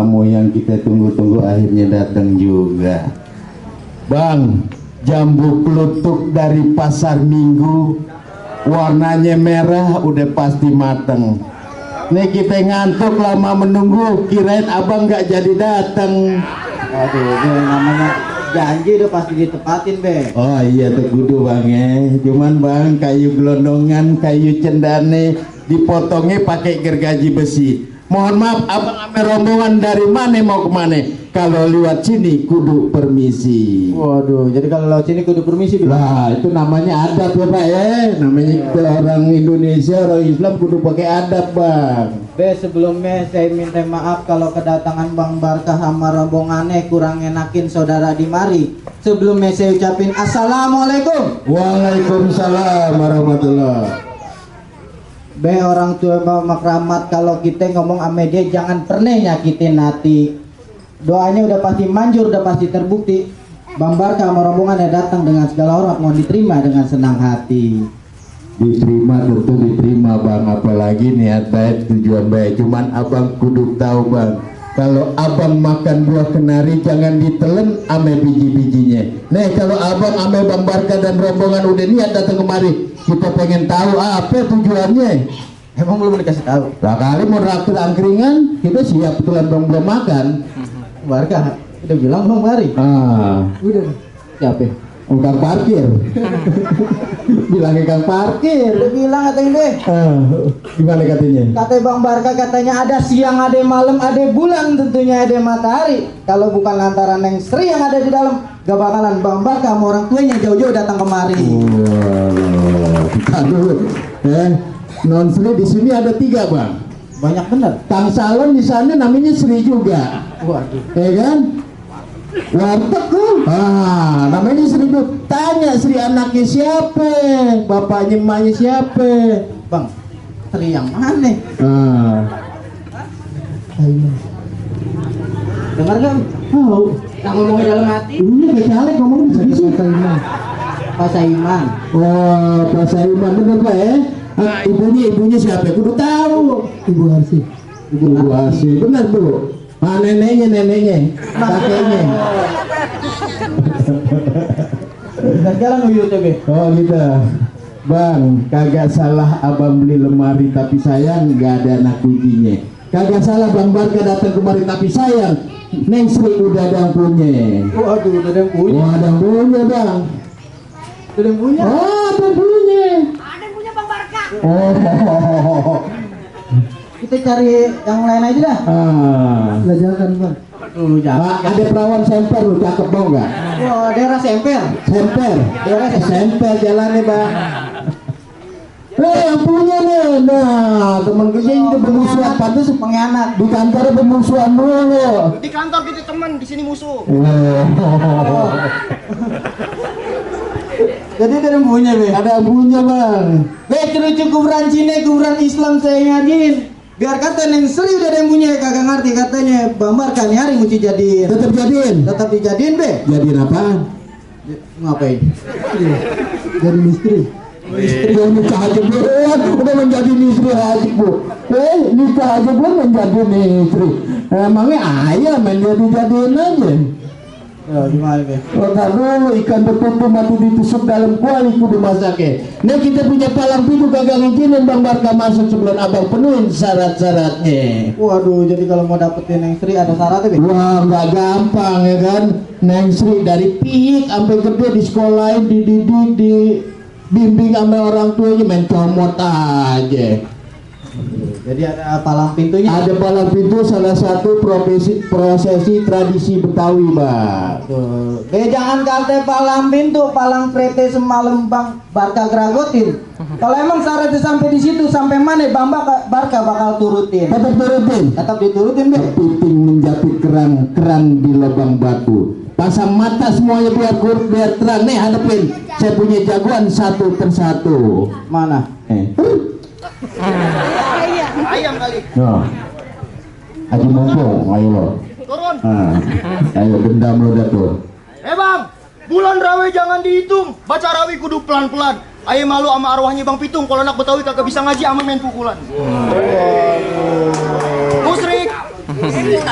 tamu yang kita tunggu-tunggu akhirnya datang juga. Bang, jambu klutuk dari pasar Minggu, warnanya merah, udah pasti mateng. Nih kita ngantuk lama menunggu, kirain abang nggak jadi datang. Aduh, itu namanya janji udah pasti ditepatin, Be. Oh iya tuh kudu bang ya. Cuman bang, kayu gelondongan, kayu cendane dipotongnya pakai gergaji besi. Mohon maaf, abang ambil rombongan dari mana mau kemana? Kalau lewat sini kudu permisi. Waduh, jadi kalau lewat sini kudu permisi dulu. Lah itu namanya adab ya pak ya. Namanya kita orang Indonesia, orang Islam kudu pakai adab bang. Be, sebelumnya saya minta maaf kalau kedatangan Bang Barkah sama rombongannya kurang enakin saudara di mari. Sebelumnya saya ucapin assalamualaikum. Waalaikumsalam warahmatullah. Be, orang tua Bapak Rahmat, kalau kita ngomong sama dia jangan pernah nyakitin hati. Doanya udah pasti manjur, udah pasti terbukti. Bang Barkah sama rombongannya datang dengan segala hormat, mau diterima dengan senang hati. Diterima tentu diterima bang, apalagi niat baik tujuan baik. Cuman abang kudu tahu bang, kalau abang makan buah kenari jangan ditelen ame biji-bijinya. Nih kalau abang ame Bang Barkah dan rombongan udah niat datang kemari, kita pengen tahu apa tujuannya. Emang belum dikasih tahu? Lah kali mau rakit angkringan, kita siap tulen belum makan. Barkah udah bilang belum mari? Udah. Siapa? Kang parkir. Bilangnya kang parkir. Udah bilang katanya deh. Gimana katanya? Kata Bang Barkah katanya ada siang, ada malam, ada bulan, tentunya ada matahari. Kalau bukan lantaran Neng Sri yang ada di dalam, gak bakalan Bang Barkah sama orang tuanya jauh-jauh datang kemari. Aduh, Non Sri di sini ada 3 bang. Banyak bener. Kang Salon di sana namanya Sri juga. Waduh. Ya kan? Warteg tuh. Namanya Sri tuh. Tanya Sri anaknya siapa? Bapaknya emaknya siapa? Bang, Sri yang mana? Dengar gak? Tahu. Yang ngomongin dalam hati? Ini kecalek ngomong di sini. Pak Saiman. Oh, Pak Saiman bener pak ya? Ibunya siapa? Kudu tahu. Ibu Harsi. Ibu Harsi, benar bu. Neneknya, kakeknya. Dan jalan uyutnya be. Oh gitu. Bang, kagak salah abang beli lemari tapi sayang nggak ada anak kuncinya. Kagak salah Bang Barkah datang kemari tapi sayang Neng Sri udah ada yang punya. Waduh, udah ada yang punya. Wah, ada yang punya bang. Udah ada yang punya. Oh, ada yang punya. Ada yang punya Bang Barkah. Oh. Kita cari yang lain aja dah. Belajarkan bang. Ada perawan semper lu cakep mau nggak? Wah, daerah Semper. Daerah semper jalannya bang. Yang punya nih, nah teman kerja ini bermusuhan, pantas pengkhianat. di kantor bermusuhan dulu. Di kantor kita teman, di sini musuh. Jadi ada yang punya be. Ada yang punya bang. Be, cucu kuburan Cina, kuburan Islam saya ngadiin. Biar kata Neng Sri udah ada yang punya, kagak ngerti katanya Bang Barkah nih hari mesti jadiin. Tetap jadiin. Tetap dijadiin be. Jadiin apaan? Ngapain? Jadi istri. Istri yang nikah aja belum, udah menjadi istri aja bu. Nikah aja belum menjadi istri. Emangnya ayah menjadi-jadiin aja. Ya gimana be? Ntar dulu ikan bertumpu mati ditusuk dalam kuali kudu masaknya. Nah kita punya palang pintu kagak ngizinin Bang Barkah masuk sebelum abang penuhin syarat-syaratnya. Waduh, jadi kalau mau dapetin Neng Sri ada syaratnya be? Wah nggak gampang ya kan. Neng Sri dari piik sampai gede di sekolahin, dididik, dibimbing sama orang tuanya, main comot aja. Jadi ada palang pintunya. Ada palang pintu, salah satu prosesi tradisi Betawi bang. Tuh. Be, jangan kata palang pintu, palang prete semalam Bang Barkah geragotin. Kalau emang syaratnya sampai di situ, sampai mana Bang Barkah bakal turutin? Tetap turutin. Tetap diturutin be. Kepiting menjapit kerang di lubang batu. Pasang mata semuanya biar terang. Nih hadapin, saya punya jagoan satu persatu. Mana? Ayam kali. No. Haji Mumpung, ayo lo. Turun. Ayo dendam lo dah tuh. Bang, bulan rawe jangan dihitung. Baca rawi kudu pelan-pelan. Ayo malu sama arwahnya Bang Pitung. Kalau anak Betawi kagak bisa ngaji ama main pukulan. Musrik. Udah.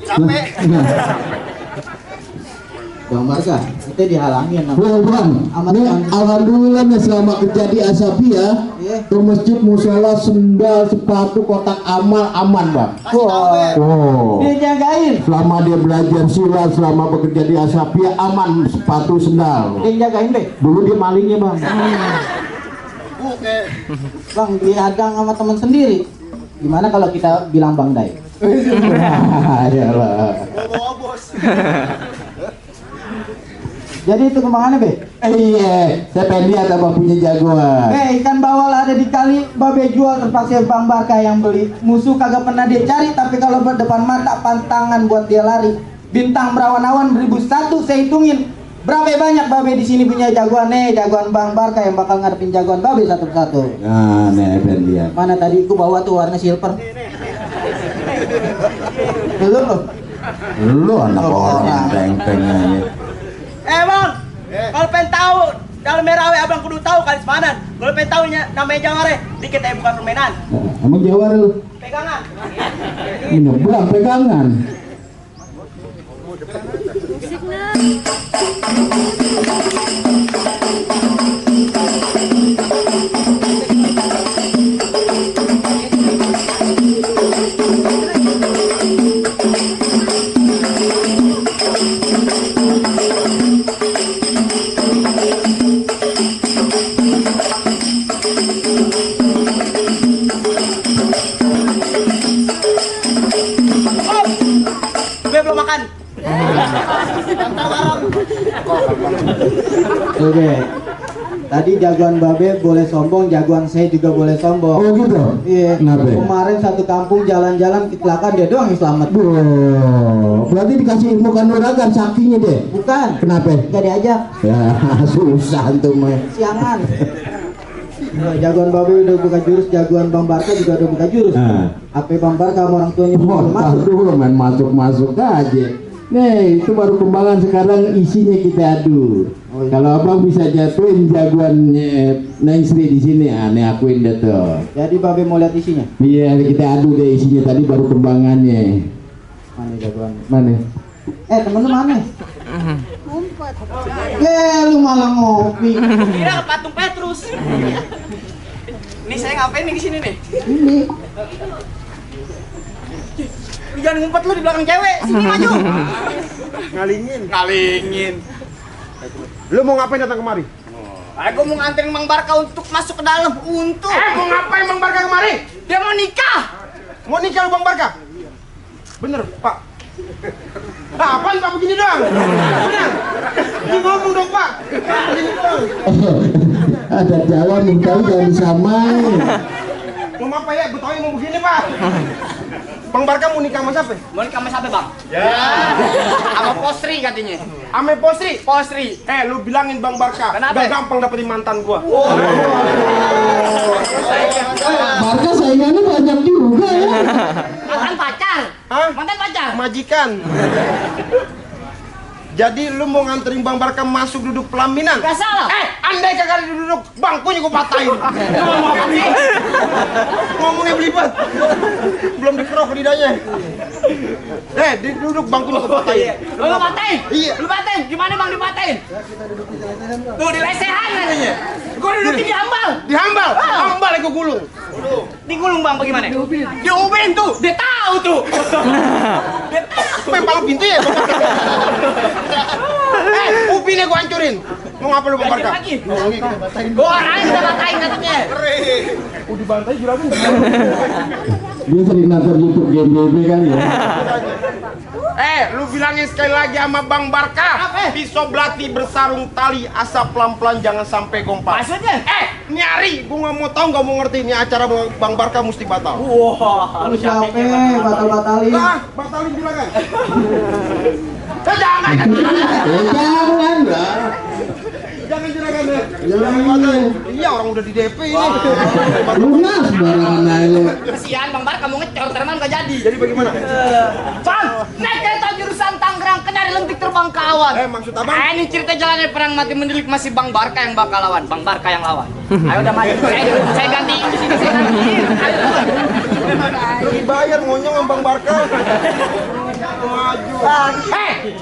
Capek. Bang Barka, kita dihalangin sama Wah bang, Amat nih, kan. alhamdulillah nih selama kerja di Asapi ya, Iya. ke masjid, musola, sendal, sepatu, kotak amal aman bang. Wah, Oh, dia jagain. selama dia belajar silat, selama bekerja di Asapi ya aman sepatu sendal. Dia jagain deh. Dulu dia malingnya bang. Oke. Bang, dihadang sama teman sendiri. Gimana kalau kita bilang Bang Dai? Iyalah. Bawa bos. Jadi itu kembangannya, Be? Iya, saya pengen lihat abang punya jagoan. Ikan bawal ada di kali, Babe jual terpaksa Bang Barka yang beli. Musuh kagak pernah dia cari, tapi kalau berdepan mata pantangan buat dia lari. Bintang berawan-awan 1001 saya hitungin. Berapa banyak Babe di sini punya jagoan nih, jagoan Bang Barka yang bakal ngadepin jagoan Babe satu-satu. Nah, nih pengen lihat. Mana tadi aku bawa tuh warna silver. Belum. Lu anak orang teng-teng aja. Bang, kalau pengen tahu dalam merawe abang kudu tahu kali semanan. Kalau pengen tahunya namanya jaware, dikit bukan permainan. Emang Jawa lu? Pegangan. Ini bang pegangan. Gue belum makan. Oke. Tadi jagoan Babe boleh sombong, jagoan saya juga boleh sombong. Oh gitu? Iya. Kenapa? Kemarin satu kampung jalan-jalan kecelakaan dia doang yang selamat. Oh, berarti dikasih ilmu kanuragan sakinya deh. Bukan. Kenapa? Gak diajak. Ya susah tuh mah. Siangan. Nah, jagoan Babe udah buka jurus, jagoan Bang Barka juga udah buka jurus. Nah. Apa Bang Barka sama orang tuanya Wah, belum masuk? dulu main masuk aja. Nih, itu baru kembangan sekarang isinya kita adu. Oh, iya. Kalau abang bisa jatuhin jagoannya Neng Sri di sini, nih akuin deh tuh. Jadi Babe mau lihat isinya. Iya, kita adu deh isinya tadi baru kembangannya. Mana jagoan? Mana? Temen lu mana? Ngumpet. Lu malah ngopi. Kira patung Petrus. Nih saya ngapain nih di sini nih? Ini. Lu jangan ngumpet lu di belakang cewek. Sini maju. Ngalingin. Lu mau ngapain datang kemari? Aku mau nganterin Bang Barka untuk masuk ke dalam untuk. Mau ngapain Bang Barka kemari? Dia mau nikah. Mau nikah lu Bang Barka? Bener, Pak. Nah, apaan Pak begini doang? Bener. Ini ngomong dong, Pak. Begini doang. Ada jalan minta jangan disamain. Mau apa ya? Gue tau mau begini, Pak. Bang Barka mau nikah sama siapa? Mau nikah sama siapa, Bang? Ya. Sama Postri katanya. Ame Postri. Postri. Lu bilangin Bang Barka. Kenapa? Gak gampang dapetin mantan gua. Barca saingannya banyak juga ya. Mantan pacar. Hah? Mantan pacar. Majikan. Jadi lu mau nganterin Bang Barka masuk duduk pelaminan? Gak salah. Andai kagak duduk bangkunya gua patahin. Lu ngomong apa sih? Ngomongnya belibet. Belum dikerok lidahnya. Duduk bangkunya gua patahin. Lu patain? Iya. Lu patain? Gimana Bang dipatain? Tuh di lesehan katanya. Gua duduknya di hambal. Dihambal, hambal gua gulung. Digulung Bang bagaimana? Diubin tuh. Dia tahu tuh. Dia tahu. Main palang pintu ya? Upinnya gua hancurin. Mau ngapa lu Bang Barka? Lagi. Gua orangnya udah matain katanya. Oh dibantai juragan. Dia sering nonton YouTube GBB kan ya. Lu bilangin sekali lagi sama Bang Barka, pisau belati bersarung tali, asap pelan-pelan jangan sampai kompak. Maksudnya? Nyari, gua nggak mau tahu, nggak mau ngerti. Ini acara Bang Barka mesti batal. Wah, lu Capek, batal-batalin. Batalin silakan. Jangan. Jangan lah. Jangan silakan deh. Jangan batalin. Iya, orang udah di DP ini. Lunas barangan aja. kesian Bang Barka mau ngecor teman gak jadi. Jadi bagaimana? Bang, naik kereta jurusan Tangerang kenari lentik terbang ke awan. Maksud abang? Ini cerita jalannya perang mati mendelik masih Bang Barka yang bakal lawan. Bang Barka yang lawan. Ayo udah maju. Saya gantiin di sini, saya gantiin. Lu dibayar ngonyong sama Bang Barka. Maju.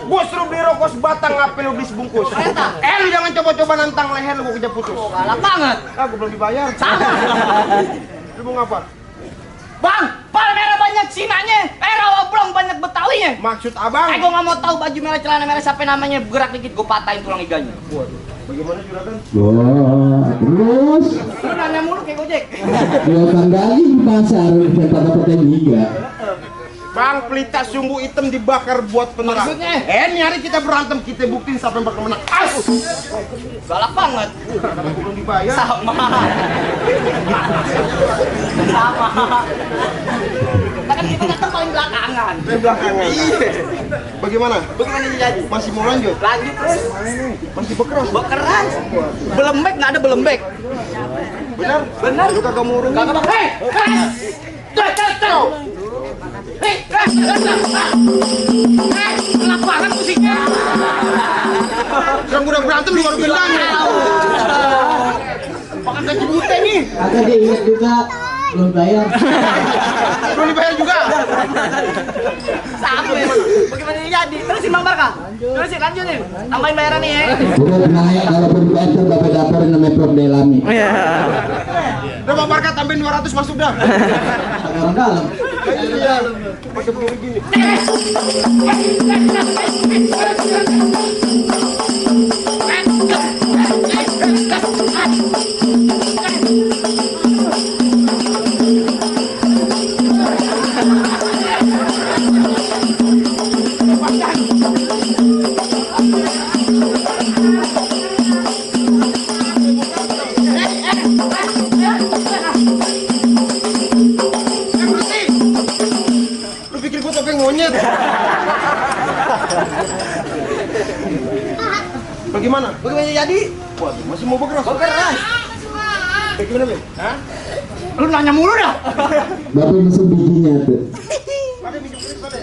Gua suruh beli rokok sebatang, ngapain lu beli sebungkus? Lu jangan coba-coba nantang leher lu, gua kejar putus. Galak banget. Gua belum dibayar. Sama. Lu mau ngapa? Bang, Palmera banyak sinanya. Rawabelong banyak Betawinya. Maksud abang? Gua nggak mau tahu baju merah celana merah siapa namanya, gerak dikit gua patahin tulang iganya. Waduh, bagaimana juragan? Wah, terus Lu nanya mulu kayak Gojek. dua tanggali di pasar dapat juga. Bang, pelita sumbu hitam dibakar buat penerang. Maksudnya? Nyari kita berantem, kita buktiin siapa yang bakal menang. Galak banget. Karena gua belum dibayar. Sama. Kan kita datang paling belakangan. Belakangan. Bagaimana? Bagaimana ini jadi? Masih mau lanjut? Lanjut terus. Masih bekeras? Bekeras. Belembek nggak ada belembek. Benar? Benar. Lu kagak mau urungin? Kagak bang. Enak banget musiknya. Kan udah berantem lu baru gendang. Pakai kaki bute nih. Agak diingat juga belum bayar. Belum dibayar juga. Sampai. Bagaimana ini jadi? Terusin Bang Barka. Terusin lanjutin. Tambahin bayaran nih ya. Udah naik kalau berbaca bapak dapur namanya Prof Delami. Udah Bang Barka tambahin 200 masuk dah. Orang dalam. Iya. Pakai peluru gini. Lu pikir gua topeng monyet? Bagaimana? Bagaimana jadi? Waduh, masih mau bekeras? Bekeras. Gimana, Bang? Hah? Lu nanya mulu dah. Bapak mesen bijinya tuh. Pada minum kredit, pada.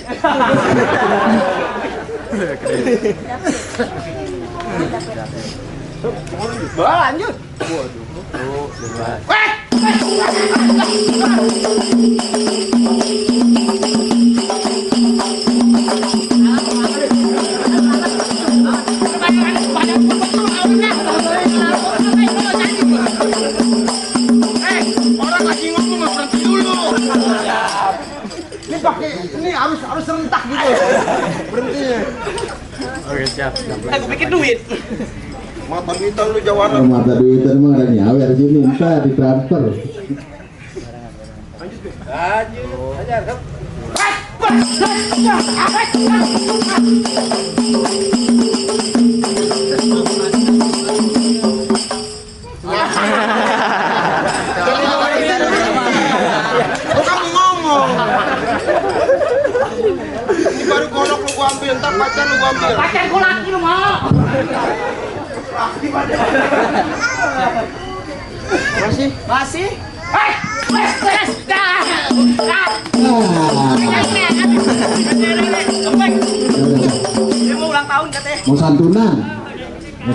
Lanjut. Orang lagi ngomong nggak berhenti dulu. Ini pakai, ini harus serentak gitu. Berhentinya. Aku pikir duit. Mata bintang lu Oh, jawaban. mata duitan mah ada nyawer sini, entah ditransfer. Kok kamu ngomong? Ini baru golok lu gua ambil, ntar pacar lu gua ambil. Pacar gua laki lu mau. Masih? Masih? Dia mau ulang tahun katanya. Mau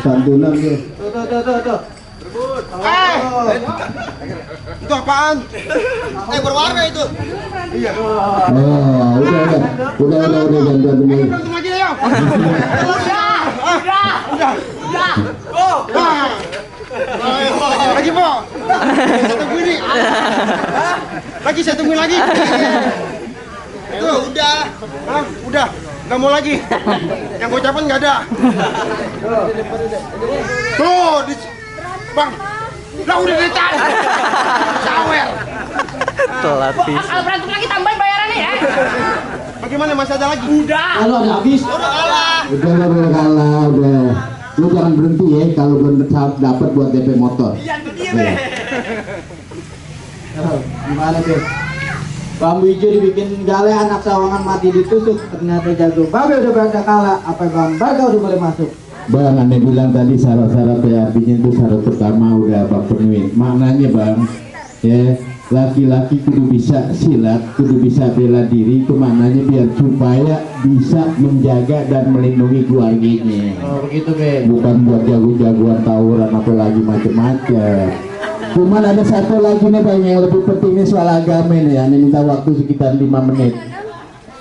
santunan dia. Tuh. Itu apaan? Berwarna itu. Iya. Oh, udah gantian Ayo dulu. berantem aja ya. Udah. Oh. Lagi po. Saya tungguin nih. Lagi saya tungguin lagi. Itu Udah. Hah? Udah. Nggak mau lagi. Yang gocapan nggak ada. Tuh, Bang. Lah udah ditahan. Sawer. Kalau berantem lagi tambahin bayarannya ya. Bagaimana, masih ada lagi? Udah. Kalau udah habis. Udah kalah. Udah kalah, udah. Lu jangan berhenti ya kalau belum dapat buat DP motor. Iya tuh dia be. Gimana tuh? Bambu hijau dibikin gale, anak sawangan mati ditusuk, ternyata jago. Babe udah berada kalah, apa Bang Barga udah boleh masuk? Bang, aneh bilang tadi syarat-syarat artinya itu syarat pertama udah abang penuhin. Maknanya bang, ya laki-laki kudu bisa silat, kudu bisa bela diri, itu maknanya biar supaya bisa menjaga dan melindungi keluarganya. Oh begitu be. Bukan buat jago-jagoan tawuran apalagi macem-macem. Cuman ada satu lagi nih bang yang lebih penting nih soal agama nih. Aneh minta waktu sekitar 5 menit.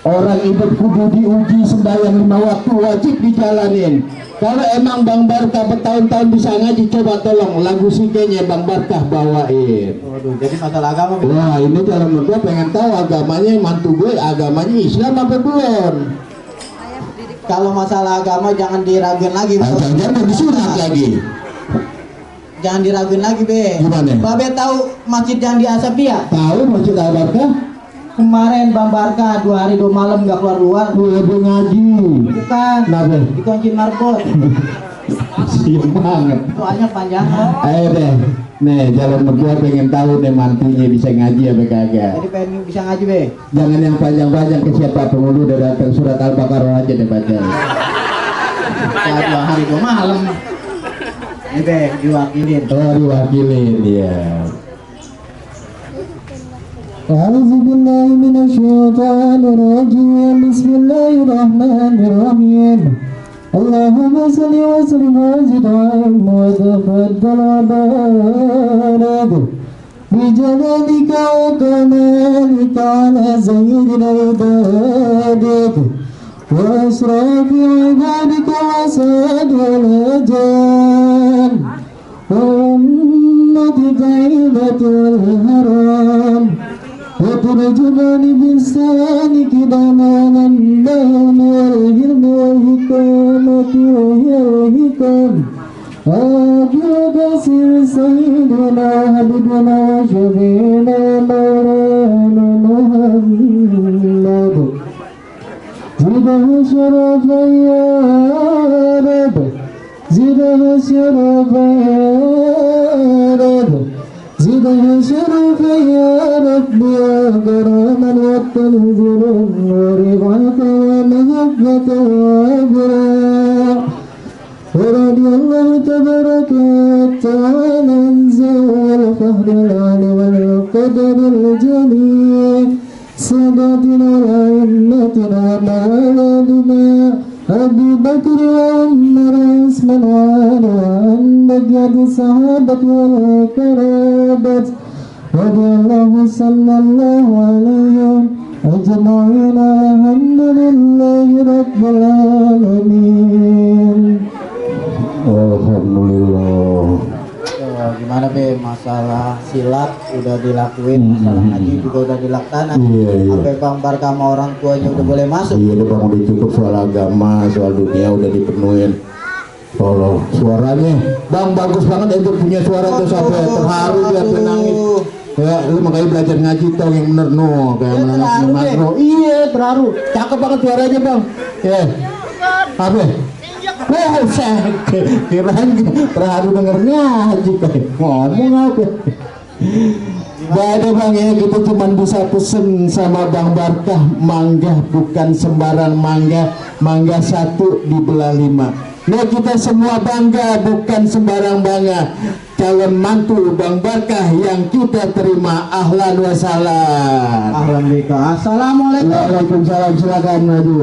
Orang hidup kudu diuji sembahyang 5 waktu wajib dijalanin. Kalau emang Bang Barkah bertahun-tahun bisa ngaji, coba tolong lagu sikenya Bang Barkah bawain. Waduh, jadi masalah agama be. Wah ini calon mertua pengen tahu agamanya mantu gue agamanya Islam apa belum? Kalau masalah agama jangan diraguin lagi. Jangan mau disunat lagi. Jangan diraguin lagi be. Gimana? Babe tahu masjid yang di Asapia? Tahu masjid Al Barkah? Kemarin Bang Barkah 2 hari 2 malam gak keluar-luar. Gue ngaji. Bukan. Kenapa? Dikunci marbot. Siap banget. Soalnya panjang. Ayo deh. Nih calon mertua pengen tahu nih mantunya bisa ngaji apa kagak. Jadi pengen bisa ngaji be. Jangan yang panjang-panjang ke siapa penghulu udah datang surat Al-Baqarah aja deh baca. Saya 2 hari 2 malam. Ini be diwakilin. Oh diwakilin ya. أعوذ بالله من الشيطان الرجيم بسم الله الرحمن الرحيم اللهم صل وسلم وزد وتفضل وبارك بجلالك وكمالك على سيد عبادك وأشرف عبادك وساد الأجيال وأمة طيبة والحرام وترجمني بلسانك ضمانا بين الهرم والحكامة وهي الحكم أبي بصير سيدنا حبيبنا وشفينا مولانا محمد زده شرفا يا رب زده شرفا يا رب زده شرفا يا رب يا كرما وتنزلا ورفعة ومحبة وأجرا ورضي الله تبارك وتعالى عن ذوي الفخر العلي والقدر الجليل سادتنا وأئمتنا وموالدنا أبي بكر وعمر وعثمان وعلي وعن نجد الصحابة والقرابة رضي الله صلى الله عليهم أجمعين الحمد لله رب العالمين. Alhamdulillah. Gimana be masalah silat udah dilakuin, masalah ngaji juga udah dilaksanakan. Iya. Sampai Bang Barkah sama orang tuanya udah boleh masuk. Iya deh bang udah cukup soal agama, soal dunia udah dipenuhin. Allah suaranya bang bagus banget itu punya suara tuh sampai terharu dia nangis. Ya lu makanya belajar ngaji tau yang bener no kayak Ya, menangis terharu, makro. Iya terharu, cakep banget suaranya bang. Ya. Apa? Wah, saya kirain terharu denger ngaji kayak ngomong apa? Gak ada bang ya, kita cuma bisa pesen sama Bang Barkah mangga, bukan sembarang mangga, mangga 1 dibelah 5. Nah kita semua bangga, bukan sembarang bangga. Calon mantu Bang Barkah yang kita terima, ahlan wa salam. Ahlan bika. Assalamualaikum. Waalaikumsalam, silakan maju.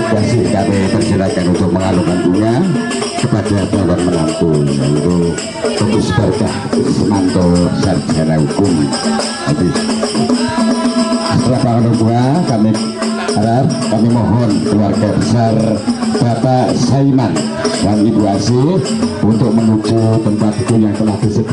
Masih kami persilakan untuk mengalungkan bunga kepada calon menantu yaitu Bagus Barkah Ismanto Sarjana Hukum. Jadi setelah pengalungan bunga kami mohon keluarga besar Bapak Saiman dan Ibu Asih untuk menuju tempat itu yang telah disebut.